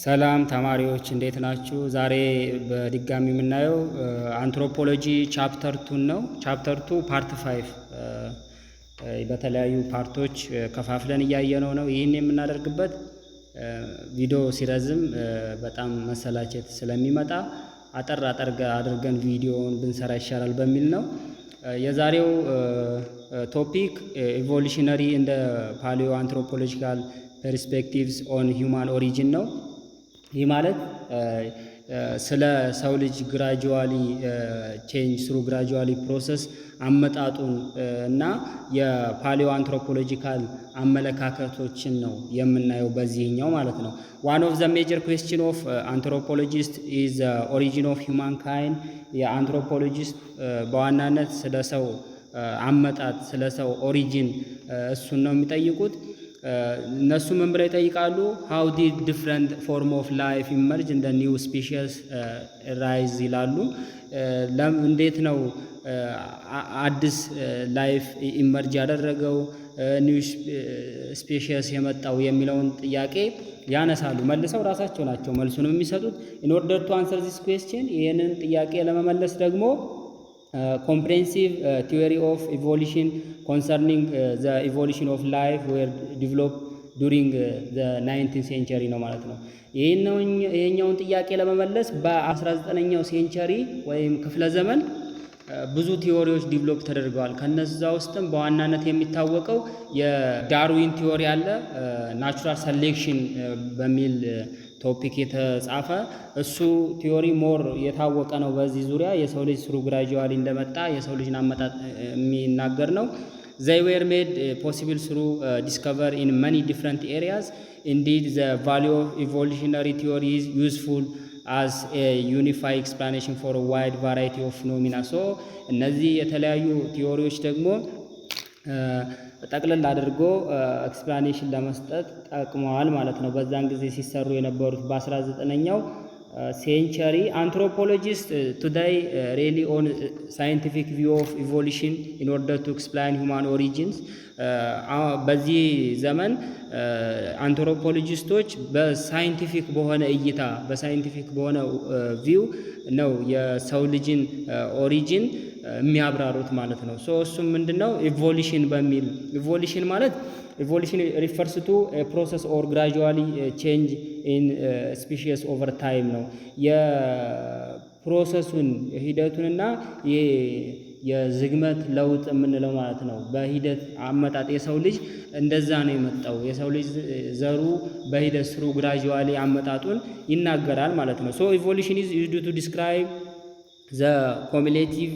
ሰላም ተማሪዎች፣ እንዴት ናችሁ? ዛሬ በድጋሚ የምናየው anthropology chapter two ን ነው። Chapter 2 part 5 በተለያዩ part ኦች ከፋፍለን እያየነው ነው። ይህን የምናደርግበት ቪዲዮ ሲረዝም በጣም መሰላቸት ስለሚመጣ አጠር አጠር አድርገን ቪዲዮውን ብንሰራ ይሻላል በሚል ነው። የዛሬው topic evolutionary and paleoanthropological perspectives on human origin ነው። ይህ ማለት ስለ ሰው ልጅ gradually change through gradually process አመጣጡን እና የ paleoanthropological አመለካከቶችን ነው የምናየው በዚህኛው ማለት ነው። One of the major question of anthropologist is origin of humankind። የ anthropologist በዋናነት ስለ ሰው አመጣጥ፣ ስለ ሰው origin እሱን ነው የሚጠይቁት። እነሱ ምን ብለው ይጠይቃሉ? How did different form of life emerge and the new species rise ይላሉ። እንዴት ነው አዲስ life emerge ያደረገው፣ new species የመጣው የሚለውን ጥያቄ ያነሳሉ። መልሰው ራሳቸው ናቸው መልሱንም የሚሰጡት። In order to answer this question፣ ይህንን ጥያቄ ለመመለስ ደግሞ comprehensive theory of evolution concerning the evolution of life were develop during the 19 century ነው ማለት ነው። ይሄኛውን ጥያቄ ለመመለስ በ19ኛው century ወይም ክፍለ ዘመን ብዙ theory ዎች develop ተደርገዋል። ከነዛ ውስጥም በዋናነት የሚታወቀው የዳርዊን theory አለ፣ natural selection በሚል topic የተጻፈ። እሱ theory more የታወቀ ነው። በዚህ ዙሪያ የሰው ልጅ through gradually እንደመጣ የሰው ልጅን አመጣጥ የሚናገር ነው። They were made possible through discover in many different areas. Indeed, the value of evolutionary theory is useful as a unify explanation for wide variety of phenomena. So እነዚህ የተለያዩ theory ዎች ደግሞ ጠቅለል አድርጎ explanation ለመስጠት ጠቅመዋል ማለት ነው። በዛን ጊዜ ሲሰሩ የነበሩት በ19ኛው century። Anthropologist today rely on scientific view of evolution in order to explain human origins። በዚህ ዘመን anthropologist ኦች በ scientific በሆነ እይታ፣ በ scientific በሆነ view ነው የሰው ልጅን origin የሚያብራሩት ማለት ነው። So እሱም ምንድነው? Evolution በሚል። Evolution ማለት evolution refers to process or gradually change in species over time ነው። የ process ኡን ሂደቱንና የዝግመት ለውጥ የምንለው ማለት ነው። በሂደት አመጣጥ የሰው ልጅ እንደዛ ነው የመጣው። የሰው ልጅ ዘሩ በሂደት through gradually አመጣጡን ይናገራል ማለት ነው። So evolution is used to describe the cumulative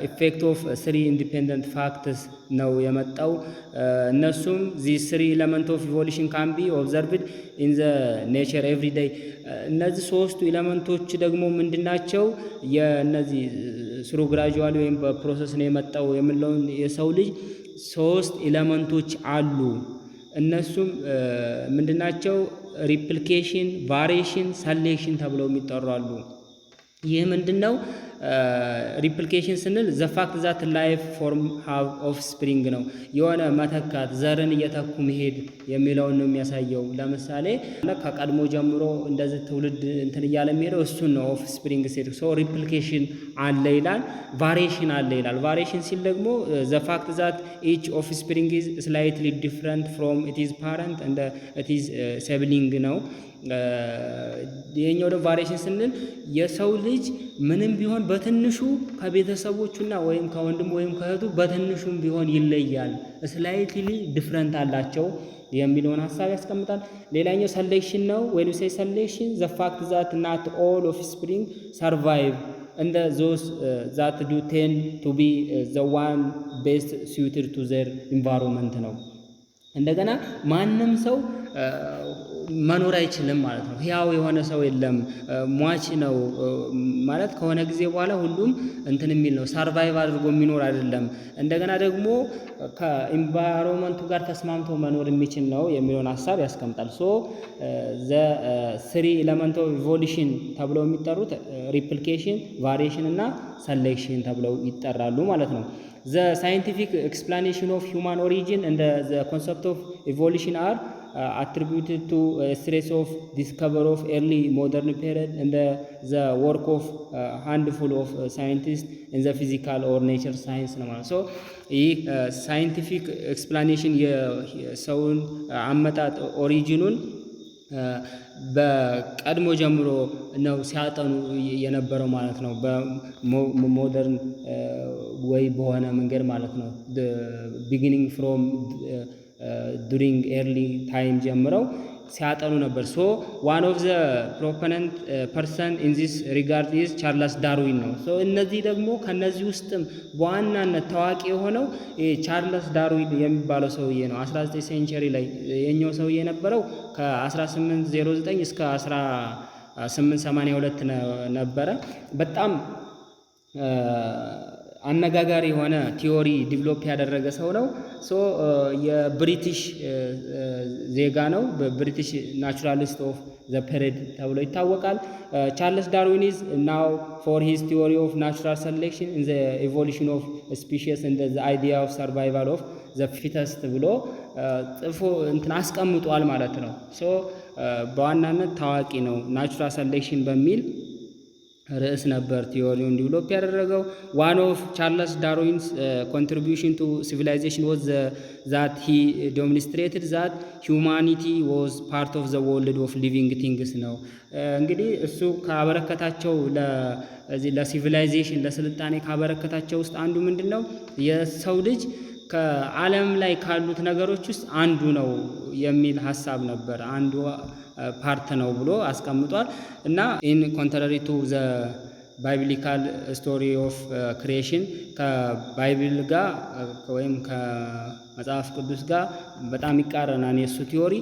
effect of three independent facts ነው የመጣው። እነሱም the three element of evolution can be observed in the nature every day። እነዚህ ሶስቱ element ኦች ደግሞ ምንድናቸው? የእነዚህ through gradually ወይም በ process ነው የመጣው የምንለውን የሰው ልጅ ሶስት element ኦች አሉ። እነሱም ምንድናቸው? Replication፣ variation፣ selection ተብለው የሚጠሩ አሉ። ይህ ምንድን ነው? Replication ስንል the fact that life form have offspring ነው። የሆነ መተካት፣ ዘርን እየተኩ መሄድ የሚለውን ነው የሚያሳየው። ለምሳሌ ከቀድሞ ጀምሮ እንደዚህ ትውልድ እንትን እያለ የሚሄደው እሱን ነው offspring ሲል። So replication አለ ይላል። Variation አለ ይላል። Variation ሲል ደግሞ the fact that each offspring is slightly different from its parent and its sibling ነው። ይሄኛው ደግሞ variation ስንል የሰው ልጅ ምንም ቢሆን በትንሹ ከቤተሰቦቹና ወይም ከወንድሙ ወይም ከእህቱ በትንሹም ቢሆን ይለያል፣ slightly different አላቸው የሚለውን ሀሳብ ያስቀምጣል። ሌላኛው selection ነው። When we say selection, the fact that not all offspring survive and those that do tend to be the one best suited to their environment ነው። እንደገና ማንም ሰው መኖር አይችልም ማለት ነው። ህያው የሆነ ሰው የለም፣ ሟች ነው ማለት ከሆነ ጊዜ በኋላ ሁሉም እንትን የሚል ነው፣ survive አድርጎ የሚኖር አይደለም። እንደገና ደግሞ ከ environment ኡ ጋር ተስማምቶ መኖር የሚችል ነው የሚለውን ሀሳብ ያስቀምጣል። So the three element of evolution ተብለው የሚጠሩት replication፣ variation እና selection ተብለው ይጠራሉ ማለት ነው። The scientific explanation of human origin and the concept of evolution are attributed to series of discover of early modern period and the work of handful of scientist in the physical or nature science ነው ማለት። So ይህ scientific explanation የሰውን አመጣጥ origin ኑን በቀድሞ ጀምሮ ነው ሲያጠኑ የነበረው ማለት ነው። በ modern ወይ በሆነ መንገድ ማለት ነው። Beginning from during early time ጀምረው ሲያጠኑ ነበር። So one of the proponent person in this regard is Charles Darwin ነው። So እነዚህ ደግሞ ከነዚህ ውስጥም በዋናነት ታዋቂ የሆነው ቻርለስ ዳርዊን የሚባለው ሰውዬ ነው። 19 century ላይ የኛው ሰውዬ የነበረው ከ1809 እስከ 1882 ነበረ። በጣም አነጋጋሪ የሆነ theory develop ያደረገ ሰው ነው። So የ British ዜጋ ነው። በ British naturalist of the period ተብሎ ይታወቃል። Charles Darwin is known for his theory of natural selection in the evolution of species and the idea of survival of the fittest ብሎ ጽፎ እንትን አስቀምጧል ማለት ነው። So በዋናነት ታዋቂ ነው። Natural selection በሚል ርዕስ ነበር theory ውን develop ያደረገው። One of Charles Darwin's contribution to civilization was that he demonstrated that humanity was part of the world of living things ነው። እንግዲህ እሱ ካበረከታቸው ለ civilization ለስልጣኔ ካበረከታቸው ውስጥ አንዱ ምንድን ነው? የሰው ልጅ ከዓለም ላይ ካሉት ነገሮች ውስጥ አንዱ ነው የሚል ሀሳብ ነበር። አንዱ part ነው ብሎ አስቀምጧል። እና in contrary to the biblical story of creation ከ Bible ጋር ወይም ከመጽሐፍ ቅዱስ ጋር በጣም ይቃረናል የእሱ theory።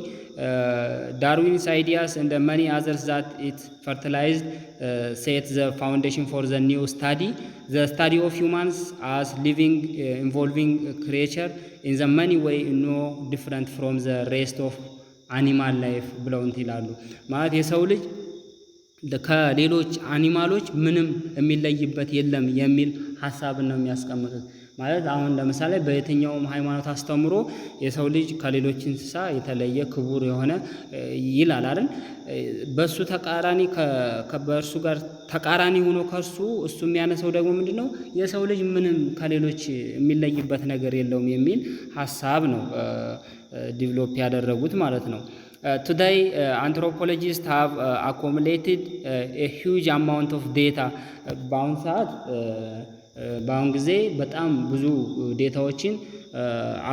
Darwin's ideas and many others that it fertilized set the foundation for the new study, the study of humans as living, evolving creature in the many way no different from the rest of animal life ብለው እንትን ይላሉ። ማለት የሰው ልጅ ከሌሎች animal ኦች ምንም የሚለይበት የለም የሚል ሀሳብን ነው የሚያስቀምጡት። ማለት አሁን ለምሳሌ በየትኛውም ሃይማኖት አስተምሮ የሰው ልጅ ከሌሎች እንስሳ የተለየ ክቡር የሆነ ይላል አይደል? በእሱ ተቃራኒ፣ በእርሱ ጋር ተቃራኒ ሆኖ ከእሱ እሱ የሚያነሳው ደግሞ ምንድነው? የሰው ልጅ ምንም ከሌሎች የሚለይበት ነገር የለውም የሚል ሀሳብ ነው develop ያደረጉት ማለት ነው። Today anthropologist have accumulated a huge amount of data። በአሁን ሰዓት፣ በአሁን ጊዜ በጣም ብዙ data ዎችን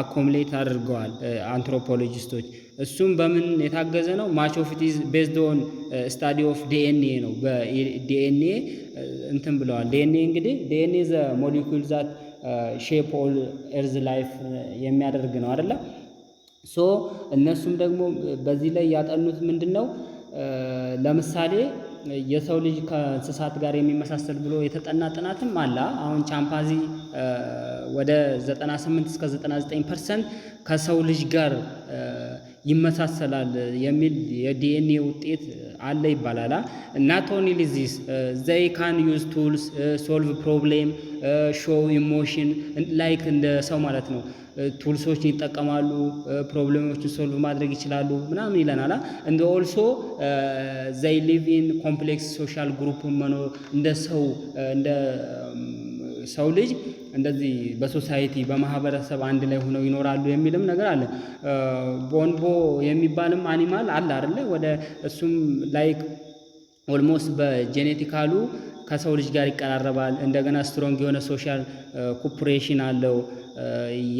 accumulate አድርገዋል anthropologist ኦች። እሱም በምን የታገዘ ነው? Much of it is based on study of DNA ነው። በዲኤንኤ እንትን ብለዋል። ዲኤንኤ እንግዲህ DNA the molecule that shape all earth life የሚያደርግ ነው አይደለ? So እነሱም ደግሞ በዚህ ላይ ያጠኑት ምንድነው? ለምሳሌ የሰው ልጅ ከእንስሳት ጋር የሚመሳሰል ብሎ የተጠና ጥናትም አለ። አሁን ቻምፓንዚ ወደ 98 እስከ 99% ከሰው ልጅ ጋር ይመሳሰላል የሚል የዲኤንኤ ውጤት አለ ይባላል። Not only this, they can use tools, solve problem, show emotion like እንደ ሰው ማለት ነው። Tools ኦችን ይጠቀማሉ፣ problem ኦችን solve ማድረግ ይችላሉ ምናምን ይለናል። And also they live in complex social group መኖር እንደ ሰው ልጅ እንደዚህ በ society በማህበረሰብ አንድ ላይ ሆነው ይኖራሉ የሚልም ነገር አለ። Bonobo የሚባልም animal አለ አይደለ? ወደ እሱም like almost በ genetical ኡ ከሰው ልጅ ጋር ይቀራረባል። እንደገና strong የሆነ social cooperation አለው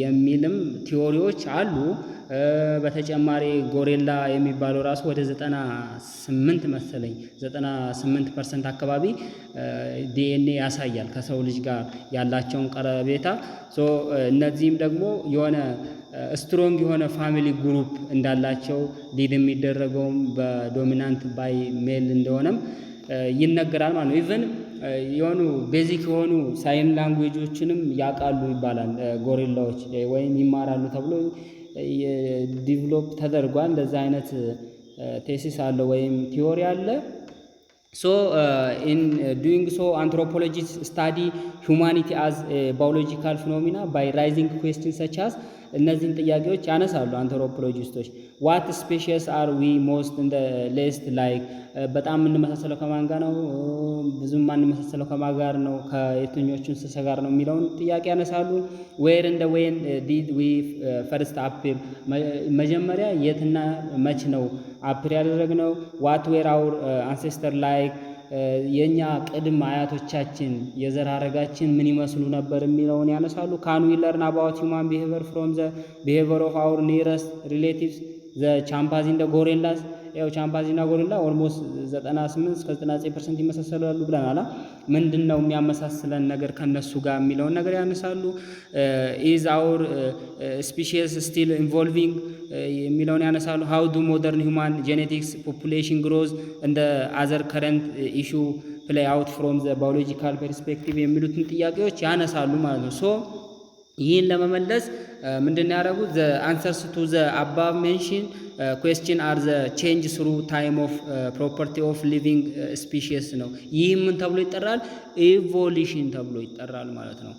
የሚልም theory ዎች አሉ። በተጨማሪ ጎሬላ የሚባለው ራሱ ወደ 98 መሰለኝ፣ 98% አካባቢ ዲኤንኤ ያሳያል ከሰው ልጅ ጋር ያላቸውን ቀረቤታ። So እነዚህም ደግሞ የሆነ strong የሆነ family group እንዳላቸው፣ lead የሚደረገውም በ dominant by male እንደሆነም ይነገራል ማለት ነው። Even የሆኑ basic የሆኑ sign language ኦችንም ያውቃሉ ይባላል ጎሪላዎች ወይም ይማራሉ ተብሎ develop ተደርጓል። እንደዛ አይነት thesis አለ ወይም theory አለ። So in doing so, anthropologist study humanity as biological phenomena by raising question such as እነዚህን ጥያቄዎች ያነሳሉ anthropologist ኦች። What species are we most and the least like? በጣም የምንመሳሰለው ከማን ጋር ነው? ብዙም የማንመሳሰለው ከማን ጋር ነው? ከየትኞቹ እንስሳ ጋር ነው የሚለውን ጥያቄ ያነሳሉ። Where and when did we first appear? መጀመሪያ የትና መች ነው appear ያደረግነው? What were our ancestor like? የእኛ ቅድመ አያቶቻችን የዘር ሐረጋችን ምን ይመስሉ ነበር የሚለውን ያነሳሉ። Can we learn about human behavior from the behavior of our nearest relatives, the chimpanzee and the gorillas? ያው ቻምፓዚ እና ጎሪላ almost 98 እስከ 99% ይመሳሰላሉ ብለናል። ምንድን ነው የሚያመሳስለን ነገር ከነሱ ጋር የሚለውን ነገር ያነሳሉ። Is our species still evolving የሚለውን ያነሳሉ። How do modern human genetics, population growth and other current issue play out from the biological perspective የሚሉትን ጥያቄዎች ያነሳሉ ማለት ነው። So ይህን ለመመለስ ምንድን ያደረጉት? The answers to the above mention question are the change through time of property of living species ነው። ይህ ምን ተብሎ ይጠራል? Evolution ተብሎ ይጠራል ማለት ነው።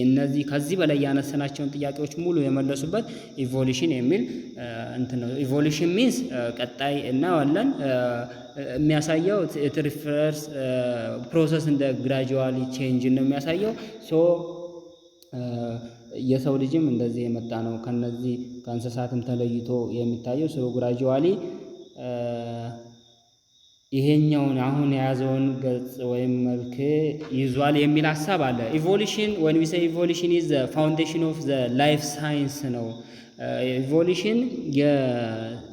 እነዚህ ከዚህ በላይ ያነሳናቸውን ጥያቄዎች ሙሉ የመለሱበት evolution የሚል እንትን ነው። Evolution means ቀጣይ እናየዋለን። የሚያሳየው it refers process and the gradually change ነው የሚያሳየው። So የሰው ልጅም እንደዚህ የመጣ ነው። ከነዚህ ከእንስሳትም ተለይቶ የሚታየው so gradually ይሄኛውን አሁን የያዘውን ገጽ ወይም መልክ ይዟል የሚል ሀሳብ አለ። Evolution, when we say evolution, is the foundation of the life science ነው። Evolution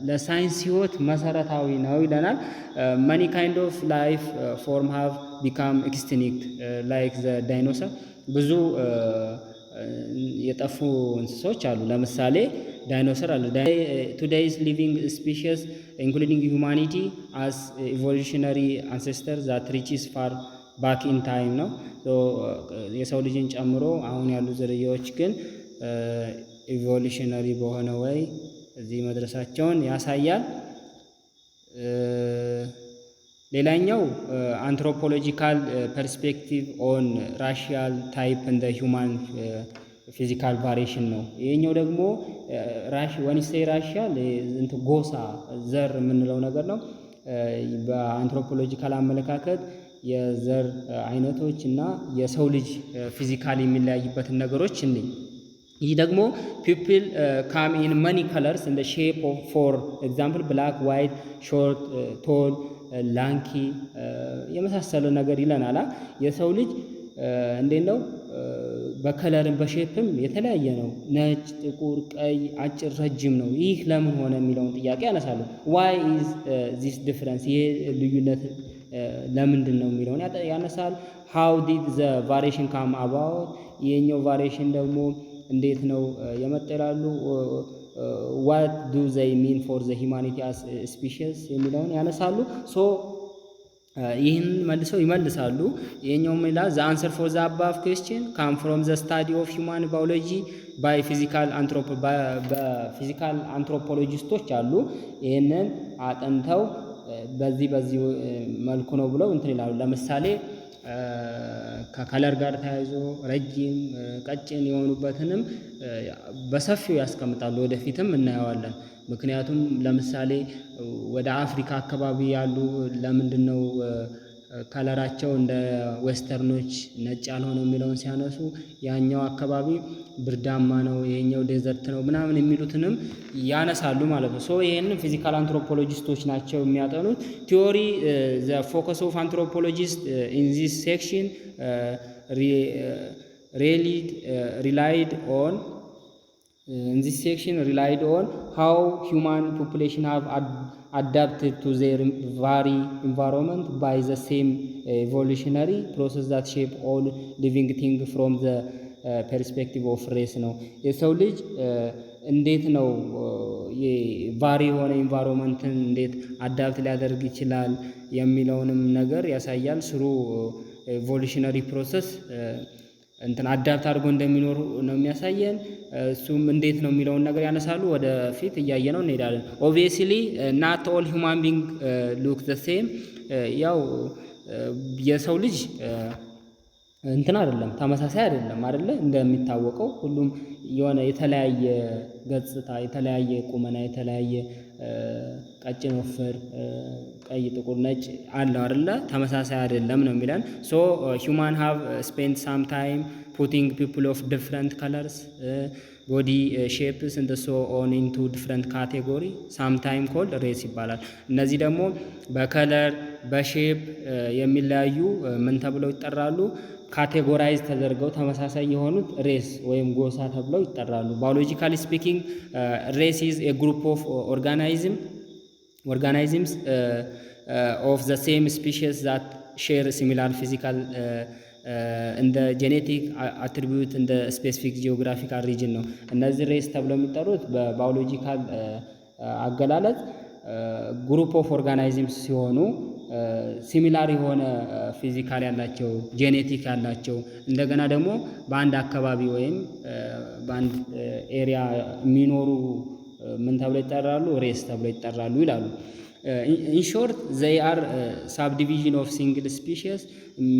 ለሳይንስ ህይወት መሰረታዊ ነው ይለናል። Many kind of life form have become extinct, like the dinosaur። ብዙ የጠፉ እንስሶች አሉ። ለምሳሌ ዳይኖሰር አለ። Today's living species, including humanity, as evolutionary ancestor that reaches far back in time ነው። የሰው ልጅን ጨምሮ አሁን ያሉ ዝርያዎች ግን evolutionary በሆነ way እዚህ መድረሳቸውን ያሳያል። ሌላኛው anthropological perspective on racial type and the human physical variation ነው። ይሄኛው ደግሞ when we say racial እንትን ጎሳ ዘር የምንለው ነገር ነው። በ anthropological አመለካከት የዘር አይነቶች እና የሰው ልጅ physically የሚለያይበትን ነገሮች እንይ። ይህ ደግሞ people come in many colors and the shape of, for example, black, white, short, tall, lanky የመሳሰለ ነገር ይለናል። የሰው ልጅ እንዴት ነው? በ color ም በ shape ም የተለያየ ነው። ነጭ፣ ጥቁር፣ ቀይ፣ አጭር፣ ረጅም ነው። ይህ ለምን ሆነ የሚለውን ጥያቄ ያነሳሉ። Why is this difference? ይሄ ልዩነት ለምንድን ነው የሚለውን ያነሳል። How did the variation come about? ይሄኛው variation ደግሞ እንዴት ነው የመጣ ይላሉ። What do they mean for the humanity as species የሚለውን ያነሳሉ። So ይህን መልሰው ይመልሳሉ። ይሄኛው ይላል the answer for the above question come from the study of human biology by physical በ physical anthropologist ኦች አሉ። ይህንን አጥንተው በዚህ በዚህ መልኩ ነው ብለው እንትን ይላሉ። ለምሳሌ ከ color ጋር ተያይዞ ረጅም ቀጭን የሆኑበትንም በሰፊው ያስቀምጣሉ። ወደፊትም እናየዋለን። ምክንያቱም ለምሳሌ ወደ አፍሪካ አካባቢ ያሉ ለምንድነው color ኣቸው እንደ western ኦች ነጭ ያልሆነው የሚለውን ሲያነሱ ያኛው አካባቢ ብርዳማ ነው፣ ይሄኛው desert ነው ምናምን የሚሉትንም ያነሳሉ ማለት ነው። So ይሄንን physical anthropologist ኦች ናቸው የሚያጠኑት። Theory, the focus of anthropologist in this section relied on in this section relied on how human population have adapted to their vary environment by the same evolutionary process that shape all living thing from the perspective of race ነው። የሰው ልጅ እንዴት ነው vary የሆነ environment ን እንዴት adapt ሊያደርግ ይችላል የሚለውንም ነገር ያሳያል። Through evolutionary process እንትን adapt አድርጎ እንደሚኖሩ ነው የሚያሳየን። እሱም እንዴት ነው የሚለውን ነገር ያነሳሉ። ወደፊት እያየነው እንሄዳለን። Obviously, not all human being look the same. ያው የሰው ልጅ እንትን አይደለም፣ ተመሳሳይ አይደለም አይደለ? እንደሚታወቀው ሁሉም የሆነ የተለያየ ገጽታ፣ የተለያየ ቁመና፣ የተለያየ ቀጭን፣ ወፍር፣ ቀይ፣ ጥቁር፣ ነጭ አለው አይደለ? ተመሳሳይ አይደለም ነው የሚለን። So human have spent some time putting people of different colors, body shapes and so on into different category, sometime called race ይባላል። እነዚህ ደግሞ በ color፣ በ shape የሚለያዩ ምን ተብለው ይጠራሉ? Categorize ተደርገው ተመሳሳይ የሆኑት race ወይም ጎሳ ተብለው ይጠራሉ። Biologically speaking, race is a group of organisms of the same species that share similar physical and genetic attribute and specific geographical region ነው። እነዚህ race ተብለው የሚጠሩት በ biological አገላለጽ group of organisms ሲሆኑ similar የሆነ physical ያላቸው፣ genetic ያላቸው፣ እንደገና ደግሞ በአንድ አካባቢ ወይም በአንድ area የሚኖሩ ምን ተብለው ይጠራሉ? Race ተብለው ይጠራሉ ይላሉ። In short, they are subdivision of single species,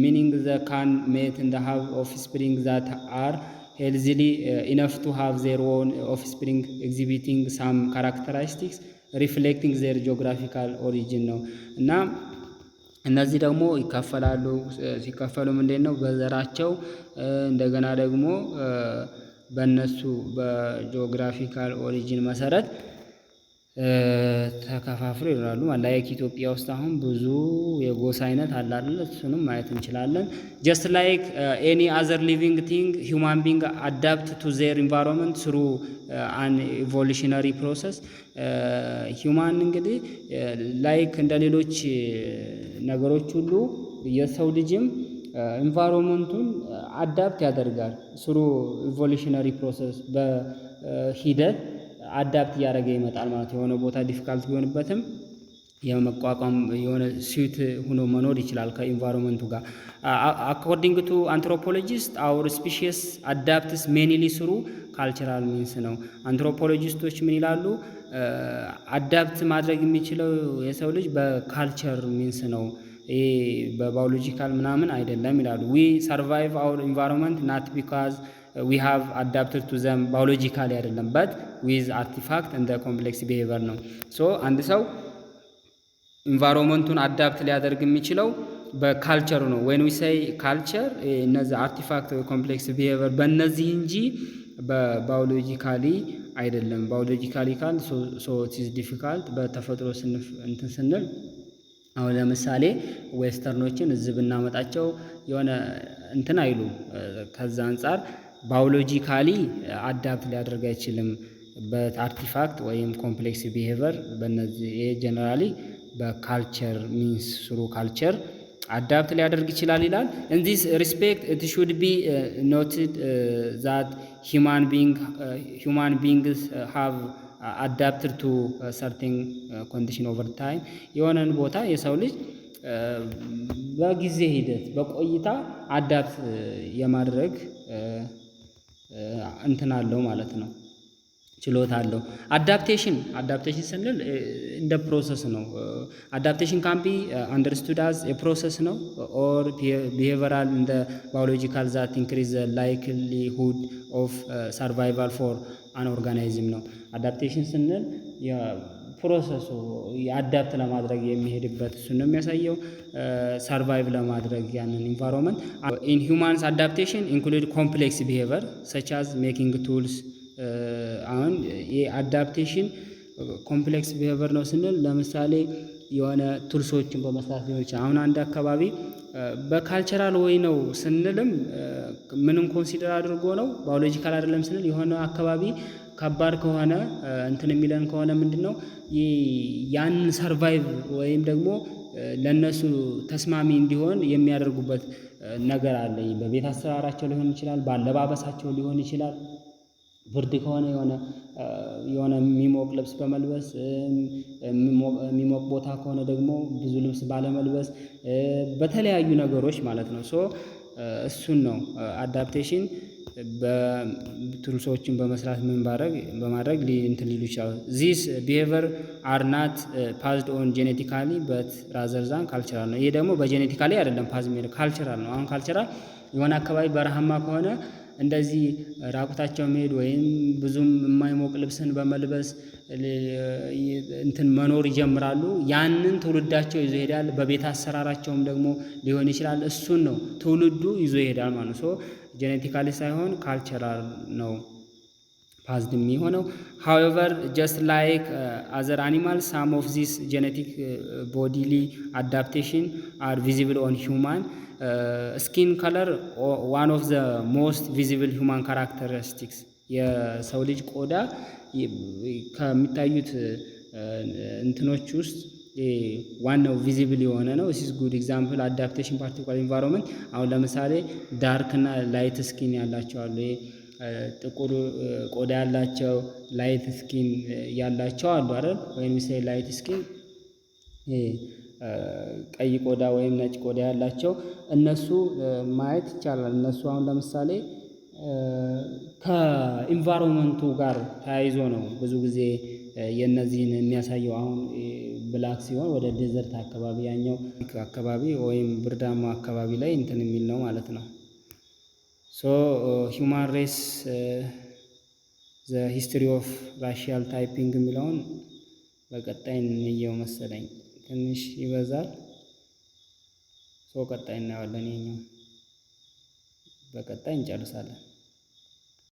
meaning they can mate and have offspring that are healthily enough to have their own offspring exhibiting some characteristics reflecting their geographical origin ነው። እና እነዚህ ደግሞ ይከፈላሉ። ሲከፈሉ ምንድን ነው? በዘራቸው፣ እንደገና ደግሞ በእነሱ በ geographical origin መሰረት ተከፋፍሎ ይኖራሉ። Like ኢትዮጵያ ውስጥ አሁን ብዙ የጎሳ አይነት አለ አይደለ? እሱንም ማየት እንችላለን። Just like any other living thing, human being adapt to their environment through an evolutionary process። Human እንግዲህ like እንደ ሌሎች ነገሮች ሁሉ የሰው ልጅም environment ኡን adapt ያደርጋል። Through evolutionary process፣ በሂደት adapt እያደረገ ይመጣል ማለት። የሆነ ቦታ difficult ቢሆንበትም የመቋቋም የሆነ suit ሆኖ መኖር ይችላል ከ environment ኡ ጋር። According to anthropologist, our species adapts mainly through cultural means ነው። Anthropologist ኦች ምን ይላሉ? Adapt ማድረግ የሚችለው የሰው ልጅ በ culture means ነው። ይሄ በ biological ምናምን አይደለም ይላሉ። We survive our environment not because we have adapted to them biologically አይደለም፣ but with artifact and complex behavior ነው። So አንድ ሰው environment ኡን adapt ሊያደርግ የሚችለው በ culture ኡ ነው። When we say culture፣ እነዚህ artifact ወይ complex behavior በእነዚህ እንጂ በ biologically አይደለም። Biologically ካል so it is difficult። በተፈጥሮ እንትን ስንል አሁን ለምሳሌ western ኦችን እዚህ ብናመጣቸው የሆነ እንትን አይሉ። ከዛ አንፃር biologically adapt ሊያደርግ አይችልም። በ artifact ወይም complex behavior በእነዚህ ይሄ generally በ culture means፣ through culture adapt ሊያደርግ ይችላል ይላል። In this respect, it should be noted that human beings have adapted to certain condition over time። የሆነን ቦታ የሰው ልጅ በጊዜ ሂደት፣ በቆይታ adapt የማድረግ እንትን አለው ማለት ነው፣ ችሎታ አለው። Adaptation ስንል እንደ process ነው። Adaptation can be understood as a process ነው or behavioral and biological that increase likelihood of survival for an organism ነው። Adaptation ስንል process ኡ የ adapt ለማድረግ የሚሄድበት እሱን ነው የሚያሳየው። Survive ለማድረግ ያንን environment። In humans, adaptation include complex behavior such as making tools። አሁን የ adaptation complex behavior ነው ስንል ለምሳሌ የሆነ tools ኦችን በመስራት ሊሆን ይችላል። አሁን አንድ አካባቢ በ cultural way ነው ስንልም ምንም consider አድርጎ ነው፣ biological አይደለም ስንል የሆነ አካባቢ ከባድ ከሆነ፣ እንትን የሚለን ከሆነ፣ ምንድነው ያንን survive ወይም ደግሞ ለእነሱ ተስማሚ እንዲሆን የሚያደርጉበት ነገር አለ። በቤት አሰራራቸው ሊሆን ይችላል፣ በአለባበሳቸው ሊሆን ይችላል። ብርድ ከሆነ የሆነ የሚሞቅ ልብስ በመልበስ፣ የሚሞቅ ቦታ ከሆነ ደግሞ ብዙ ልብስ ባለመልበስ፣ በተለያዩ ነገሮች ማለት ነው። So እሱን ነው adaptation። በ tools ኦችን በመስራት ምን ባረግ በማድረግ እንትን ሊሉ ይችላሉ። This behavior are not passed on genetically but rather than cultural ነው። ይሄ ደግሞ በ genetically አይደለም pass የሚሄደው፣ cultural ነው። አሁን cultural የሆነ አካባቢ በረሃማ ከሆነ እንደዚህ ራቁታቸው መሄድ ወይም ብዙም የማይሞቅ ልብስን በመልበስ እንትን መኖር ይጀምራሉ። ያንን ትውልዳቸው ይዞ ይሄዳል። በቤት አሰራራቸውም ደግሞ ሊሆን ይችላል። እሱን ነው ትውልዱ ይዞ ይሄዳል ማለት ነው። So genetically ሳይሆን cultural ነው passed የሚሆነው። However, just like other animal, some of this genetic bodily adaptation are visible on human. Skin color, one of the most visible human characteristics። የሰው ልጅ ቆዳ ከሚታዩት እንትኖች ውስጥ ዋናው visible የሆነ ነው። This good example adaptation particular environment። አሁን ለምሳሌ dark እና light skin ያላቸው አሉ። ጥቁር ቆዳ ያላቸው፣ light skin ያላቸው አሉ አይደል? ወይም say light skin፣ ቀይ ቆዳ ወይም ነጭ ቆዳ ያላቸው እነሱ ማየት ይቻላል። እነሱ አሁን ለምሳሌ ከ environment ኡ ጋር ተያይዞ ነው ብዙ ጊዜ የነዚህን የሚያሳየው። አሁን black ሲሆን ወደ desert አካባቢ፣ ያኛው አካባቢ ወይም ብርዳማ አካባቢ ላይ እንትን የሚል ነው ማለት ነው። So human race, the history of racial typing የሚለውን በቀጣይ እንየው መሰለኝ፣ ትንሽ ይበዛል። So ቀጣይ እናየዋለን፣ ይሄኛው በቀጣይ እንጨርሳለን።